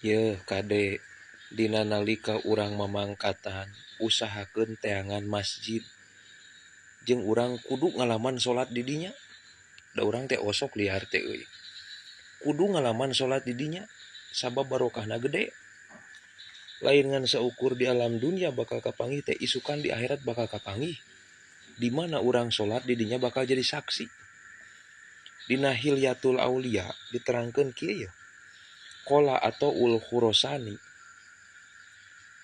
Yeuh kade dina nalika urang mamangkatan usahakeun teangan masjid jeung urang kudu ngalaman salat di dinya. Da urang teh osok liar teh euy. Kudu ngalaman salat di dinya sabab barokahna gede. Lain ngan saukur di alam dunia bakal kapanggih teh, isukan di akhirat bakal kapanggih. Di mana urang salat di dinya bakal jadi saksi. Dina Hilyatul Aulia diterangkeun kieu yeuh. Qala Athaul Khurasani,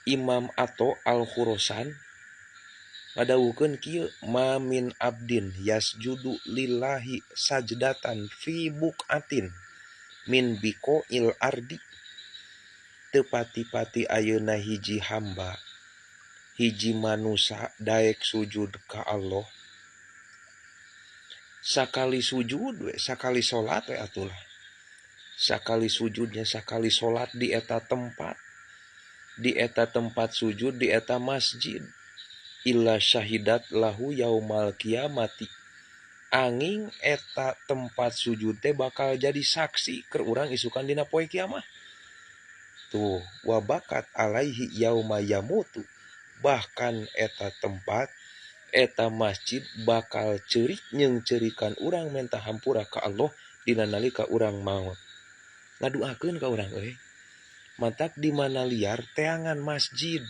Imam Atha al Khurasan ngadawuhkeun kieu, ma min abdin yasjudu lillahi sajdatan fi buqatin min biqa'il ardi. Teu pati-pati ayeuna hiji hamba, hiji manusa daek sujud ka Allah. Sakali sujud we, sakali salat we atulah. Sakali sujudnya, sakali salat di eta tempat. Di eta tempat sujud, di eta masjid. Illa syahidat lahu yaumal kiamati. Angin eta tempat sujud teh bakal jadi saksi keur urang isukan dina poe kiamah. Tuh, wabakat alaihi yauma yamutu. Bahkan eta tempat, eta masjid bakal ceurik jeung ceurikan urang menta hampura ka Allah dina nalika urang maot. Ngaduakeun ka urang euy. Matak di mana liar teangan masjid.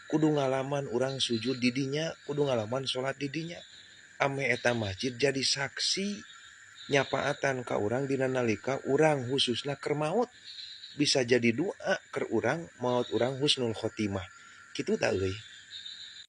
Kudu ngalaman urang sujud di dinya, kudu ngalaman salat di dinya. Ame eta masjid jadi saksi nyapaatan ka urang dina nalika urang khususna keur maot. Bisa jadi doa keur urang maot urang husnul khotimah. Kitu tah euy.